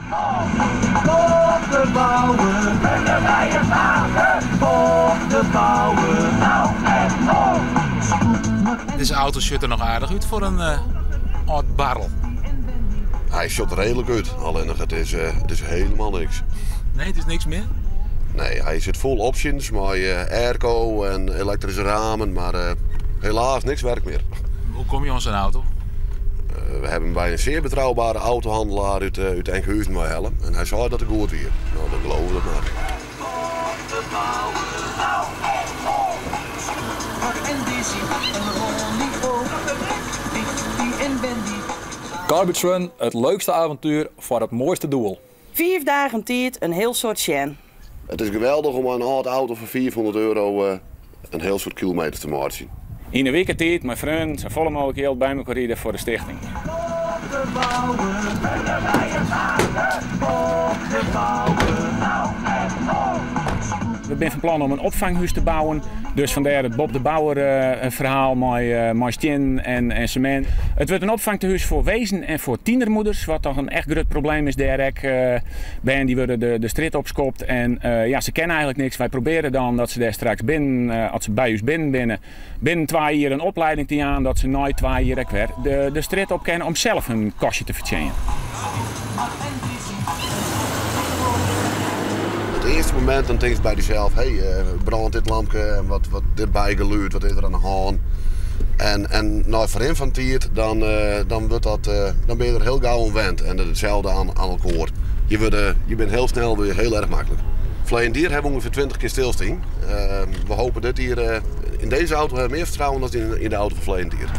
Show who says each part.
Speaker 1: Bob de Bouwer, Bob de Bouwer.
Speaker 2: Dizze auto sjocht der noch aardich út foar in âld barrel.
Speaker 3: Hy sjocht der reedlik út, allinnich it is, it is hielendal niks.
Speaker 2: Nee, it is niks mear?
Speaker 3: Nee, hy sit fol options mei airco en elektryske ramen, mar helaas niks werkt mear.
Speaker 2: Hoe komme je oan sa'n auto?
Speaker 3: We hawwe him by in sear betrouwbere autohannelaar út út Enkhuzen weihelle en hy sei dat er goed wie. No, dan gelove we dat mar.
Speaker 4: Garbage Run, it leukste avontuer foar it moaiste doel.
Speaker 5: Fiif dagen tiid in hiel soad sjen.
Speaker 3: It is geweldich om mei in âld auto fan 500 euro in hiel soad kilometers te meitsjen.
Speaker 6: Yn in wike tiid mei freonen sa folle mooglik jild by mekoar ride foar de stichting. We binne fan plan om in opfanghús te bouwen. Dus fandêr it Bob de Bouwer ferhaal mei stiennen en semint. It wurdt in opfangtehús foar wezen en foar tienermoeders, wat toch in echt grut probleem is dêr ek. Bern dy wurde de strjitte opskopt en ja, se kenne eigenlik niks. Wy probearje dan dat se dêr straks binnen, as se by ús binnen binne, binnen twa jier in opleiding te jaan, dat se nei twa jier ek wer de strjitte op kinne om sels hun kostje te fertsjinjen.
Speaker 3: It earste momint dan tinkst by dysels, hé, brânt dit lampke en wat, wat dit bygelûd, wat is der oan de hân? En, en nei ferrin fan tiid, dan, dan, wurdt dat, dan bin je der hiel gau oan wend. En itselde oan, oan elkoar. Je, wurde, je binne hiel snel weer hiel erch maklik. Ferleden jier hawwe we ûngefear 20 kear stilstien. We hoopje dit jier yn dizze auto hawwe we mear fertrouwen as yn de auto fan ferleden jier.